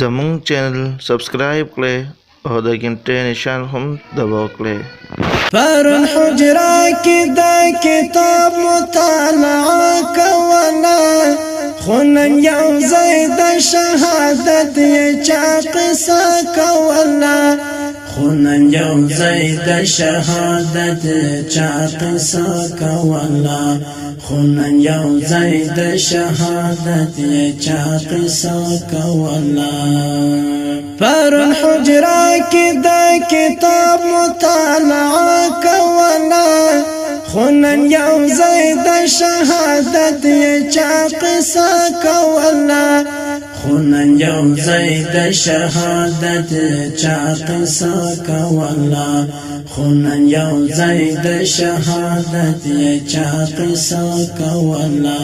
زموږ چینل سبسکرایب کړئ او د ګنټې نشان هم دباو کړئ. پرون حجره کې د کتاب مطالعه کوله، خو نن یو ځای د شهادت یې چا قصه کوله. خو نن یو ځای د شهادت چا قصه کوله. خو نن یو ځای د شهادت یې چا قصه کوله. پرون حجره کې د کتاب مطالعه کوله، خو نن یو ځای د شهادت یې چا قصه کوله. خو نن یو ځای د شهادت چا قصه کوله. خو نن یو ځای د شهادت یې چا قصه کوله.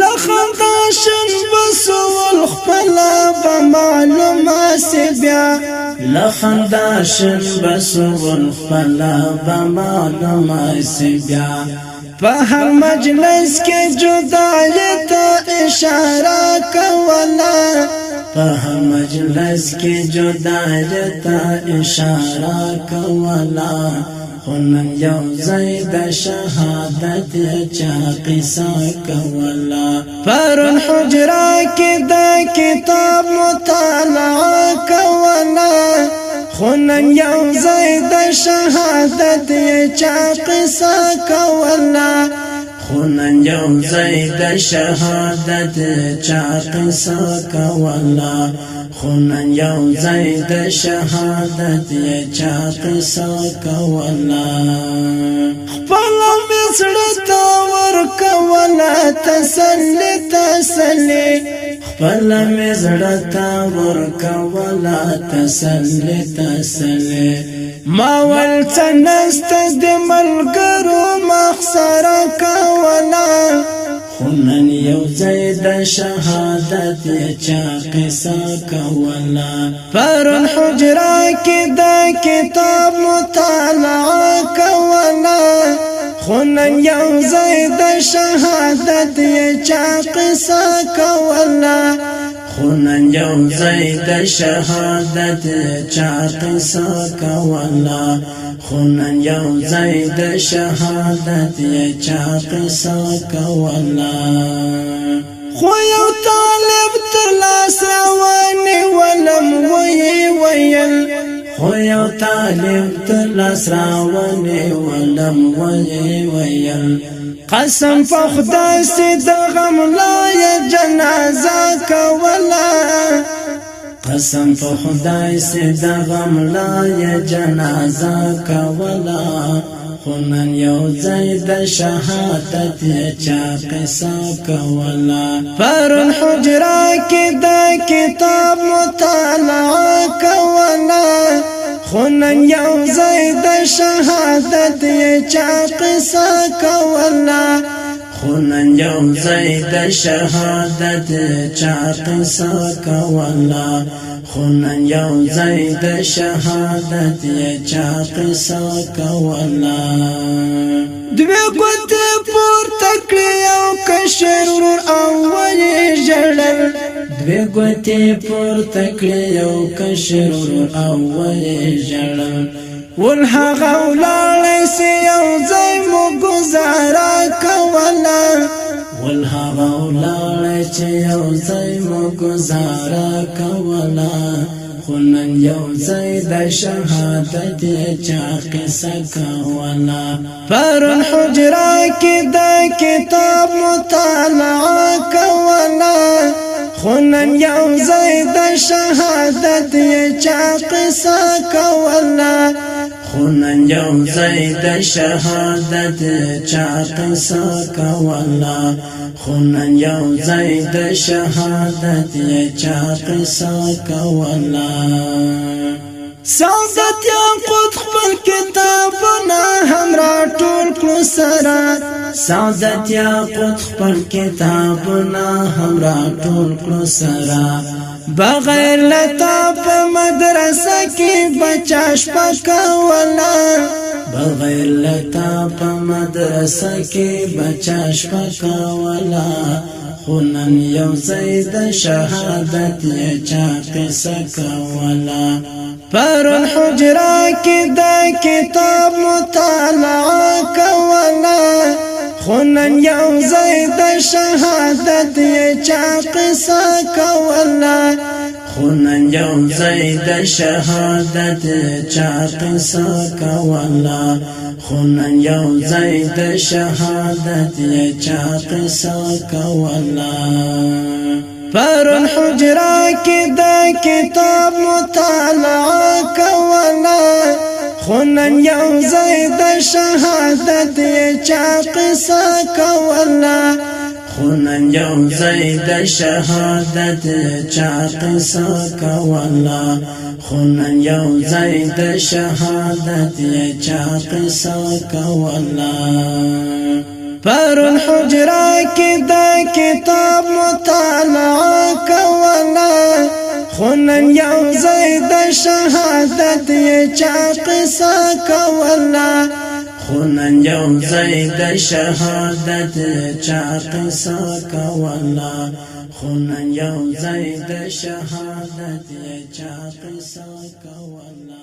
لخندا شن بسول خپل به معلومه سي بیا، لخندا شن بسول خپل به معلومه سي بیا. په هر مجلس کې جدای ته اشاره کوله، په هر مجلس کې جدای ته اشاره کوله. خو نن یو ځای د شهادت چا قصه کوله. پرون حجره کې د کتاب مطالعه کوله، خو نن یو ځای د شهادت یې چا قصه کوله. خو نن یو ځای د شهادت چا قصه کوله. خو نن یو ځای د شهادت یې چا قصه کوله. خپل مې زړه ته ورکوله تسلي تسلي، خپل مې زړه ته ورکوله تسلي تسلي. ما ول څه نسته د ملګرو مخسره کوله، خو نن یو ځای د شهادت یې چا قصه کوله. پرون حجره کې د کتاب مطالعه کوله، خو نن یو ځای د شهادت یې چا قصه کوله. خو نن یو ځای د شهادت چا قصه کوله. خو نن یو ځای د شهادت یې چا قصه کوله. خو یو طالب تر لاس راونیولم ویې ویل، خو یو طالب تر لاس راونیولم ویې ویل، قسم په خدای سي د غم لویه جنازه کوله. قسم په خدای سي د غم لویه جنازه کوله. خو نن یو ځای د شهادت یې چا قصه کوله. پرون حجره کې د کتاب مطالعه کوله، خو نن یو ځای د شهادت یې چا قصه کوله. خو نن یو ځای د شهادت چا قصه کوله. خو نن یو ځای د شهادت یې چا قصه کوله. دوې ګوتې پورته کړې یو کشر ورور او ویې ژړل، دوې ګوتې پورته کړې یو کشر ورور او ویې ژړل. ول هغه ولاړی سي یو ځای مو ګزاره کوله، ول هغه ولاړی چې یو ځای مو ګزاره کوله. خو نن یو ځای د شهادت یې چا قصه کوله. پرون حجره کې د کتاب مطالعه کوله، خو نن یو ځای د شهادت یې چا قصه کوله. خو نن یو ځای د شهادت چا قصه کوله. خو نن یو ځای د شهادت یې چا قصه کوله. سعادت یاقوت خپل کتابونه هم راټول کړو سره، سعادت یاقوت خپل کتابونه هم راټول کړو سره. بغیر لتا په مدرسه کې بچا شپه کوله، بغیر لتا په مدرسه کې بچا شپه کوله. خو نن یو ځای د شهادت یې چا قصه کوله. پرون حجره کې د کتاب مطالعه کوله، خو نن یو ځای د شهادت یې چا قصه کوله. خو نن یو ځای د شهادت چا قصه کوله، خو نن یو ځای د شهادت چا قصه کوله. پرون حجره کې د کتاب مطالعه کوله، خو نن یو ځای د شهادت یې چا قصه کوله. خو نن یو ځای د شهادت چا قصه کوله، خو نن یو ځای د شهادت چا قصه کوله. پرون حجره کې د کتاب مطالعه کوله، خو نن یو ځای د شهادت یې چا قصه کوله. خو نن یو ځای د شهادت چا قصه کوله، خو نن یو ځای د شهادت چا قصه کوله.